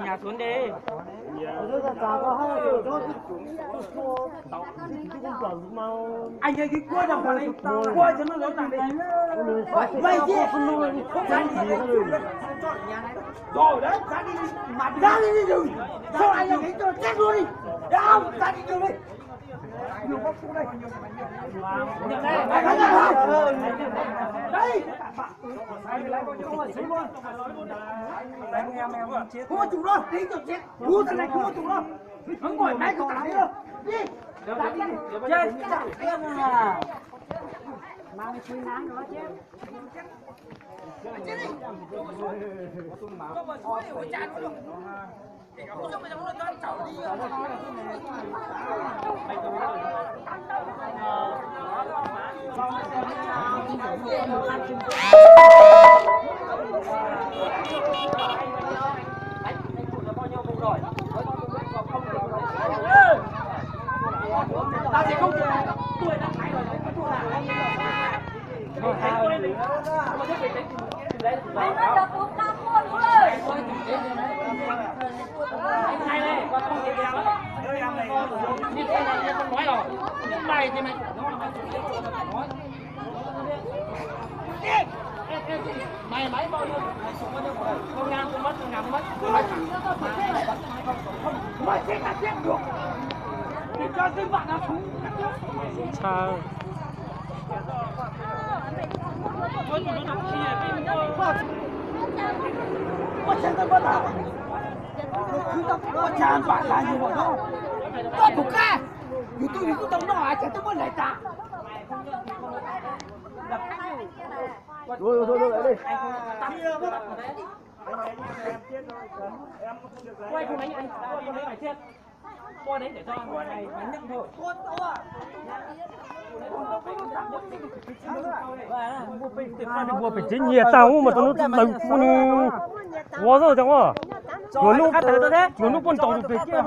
Nhà xuống đi. Anh ơi, cái cua trong này, cua cho nó lố tạt đi. Mày giết. Rồi đấy, ra đi đi. Mà ra đi đi đừng. Sao anh lại cho chết luôn đi. Ra, ra đi đừng đi. Đừng có xuống đây. Đây. Không có chủ đâu, đi cho chết. Lú thằng này không có chủ đâu. Nó ngồi mãi cái tảng đi đâu. Đi. Chết. Chết. Mà mày chui nắng nó chết. Ua pem tsev nyiag tag ub mas rau hnub laws kuv nws ua zoj tias ua, yuav hnub, yuav hnub poj ntaus pem kiag.